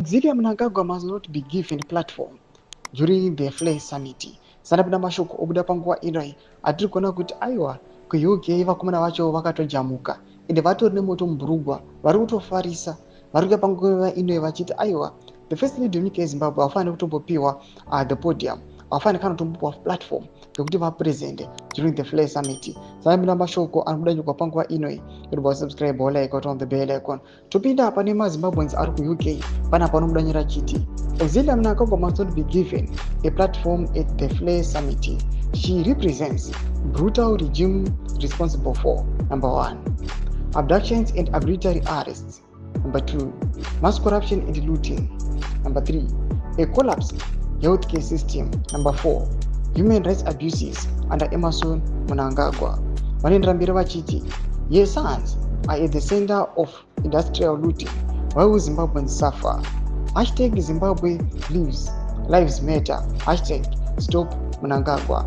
Auxilia Mnangagwa must not be given platform during the Flare Summit. Sanapinda mashoko obuda panguva ino atiri kuona kuti aiwa, kuUK vakomana vacho vakatojamuka, ende vatori nemoto mubhurugwa, vari kutofarisa. Vari kuya panguva ino vachiti aiwa, the First Lady wenyika yeZimbabwe havafaniri kutombopiwa the podium, havafaniri kana kutombopiwa platform yekuti vapresente during the Flare Summit. Sanapinda mashoko anobuda nyikwa panguva ino. Irobva subscribe, like, on the bell icon. Topinda pane maZimbabweans ari kuUK panapa panobuda nyora chiti Auxilia Mnangagwa must not be given a platform at the Flare Summit. She represents brutal regime responsible for, number one, abductions and arbitrary arrests, number two, mass corruption and looting, number three, a collapsed healthcare system, number four, human rights abuses under Emmerson Mnangagwa. Vanoendera mberi vachiti her sons are at the center of industrial looting while Zimbabweans suffer. #ZimbabweLives Matter, #StopMnangagwa,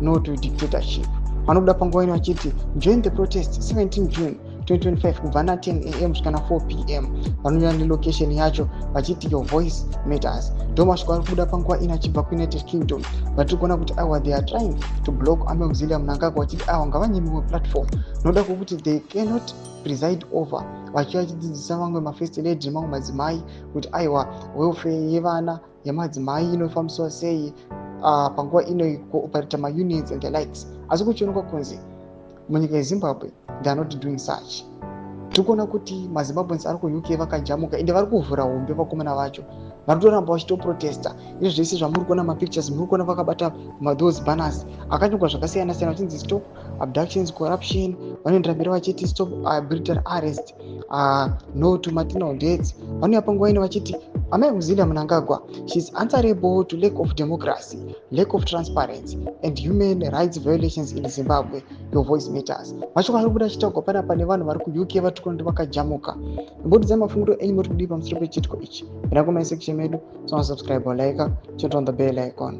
#NoToDictatorship. Vanobuda panguva ino vachiti join the protest 17 June 2025 kubva na10 a.m. kusvika na4 p.m. Vanonyora nelocation yacho vachiti your voice matters. Ndo masviko ari kubuda panguva ino achibva kuUnited Kingdom. Vatiri kuona kuti aiwa, they are trying to block Amai Auxilia Mnangagwa, vachiti aiwa, ngavanyimiwe platform noda kwokuti they cannot preside over, vachiva vachidzidzisa vamwe mafirst lady nemamwe madzimai kuti aiwa, welfare yevana, yemadzimai inofambiswa sei panguva ino, kuoperata maunions and the likes. Asi kuchionekwa kunzi munyika yeZimbabwe they are not doing such. Tiri kuona kuti maZimbabweans ari kuUK vakajamuka, ende vari kuvhura hombe. Vakomana vacho vari kutoramba vachitoprotesta izvo zvese zvamuri kuona, mapictures muri kuona vakabata those banners akanyorwa zvakasiyana siyana vachinzi stop abductions, corruption. Vanoendera mberi vachiti stop arbitrary arrest, no to maternal deaths. Vanouya panguva ino vachiti Amai Auxilia Mnangagwa, she is answerable to lack of democracy, lack of transparency and human rights violations in Zimbabwe. Your voice matters. Mashoko ari kubuda achitaurwa panapa nevanhu vari kuUK vatiri kuona kuti vakajamuka. Imbotidzai mafungiro enyu, muri kudii pamusoro pechiitiko ichi? Enda comment section medu, so subscribe, like, turn on the bell icon.